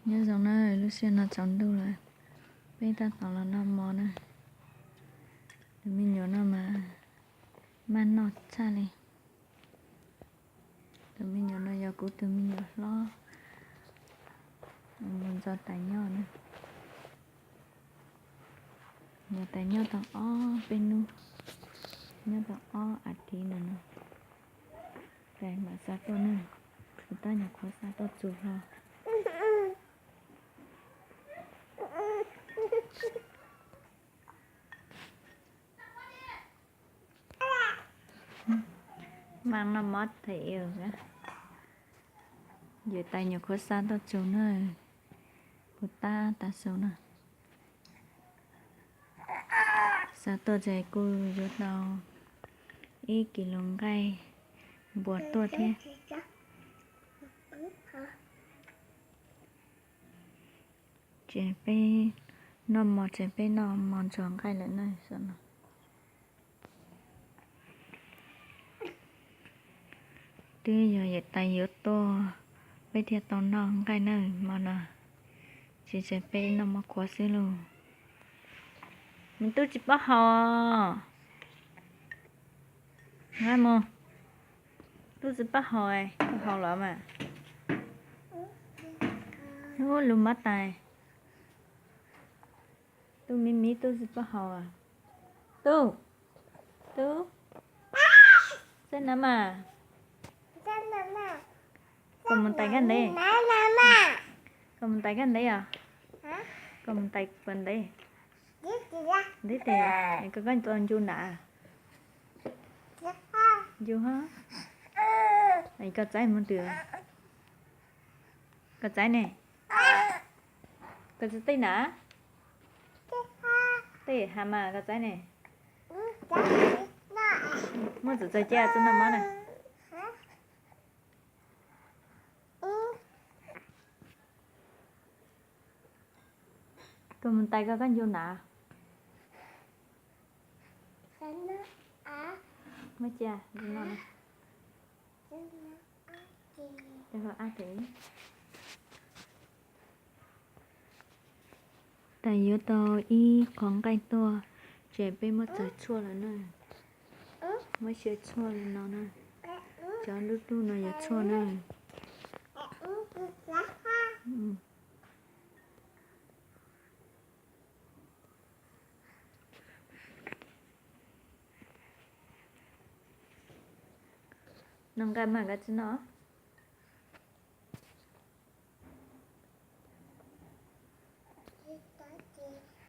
Nyob zoo na, lub sij hawm no tsaus ntuj lawm, peb tab tom los noj mov na. Tus me nyuam no mas maj noj tshaj li. Tus me nyuam no yog kuv tus me nyuam hlob, mus ntxov tais nyob na. Ntxov tais nyob tau ob peb hnub, nyob tau ob as thiv no no, tais mam xa tuaj na. Kuv tab nyuam qhuav xa tuaj txug hlo. Maj noj mov thiab. Yawm tais nyuam qhuav xa tuaj txug na, kuv tab tas su na. Xa tuaj ces kuj yuav tau ib kis lus nqaij npua tuaj thiab. Ces peb noj mov, ces peb noj mov ntxuag nqaij lawm na. Twb yog yawm tais yuav tuaj, peb thiaj tau noj nqaij na hmo no. Tsis ces peb noj mov qhuav xwb lauj. Nws tub tsis paub haus. Nqa mus. Tub tsis paub haus, haus los mas. Ub, lus mab tais. Tub miv miv tub tsis paub haus. Tub, tub, txaij na mas. Koj mus tais koj ntev. Koj mus tais koj ntev os. Koj mus tais koj ntev. Ntev tes, koj koj tau ncu nram. Ncu hov. Koj txaij mus twg? Koj txaij ne? Koj txaij tej nram? Tej ha mas koj txaij ne? Muaj txawv txawv cia txuj noj mov na. Koj mus tais koj koj ncu nram. Muaj cia no. Tais yuav tau ib qho nqaij tuaj, ces peb muab txaws tshuaj lawm na. Muab sia tshuaj li no na. Cov lub lub no yog tshuaj na. Noj nqaij mas koj tsis noj.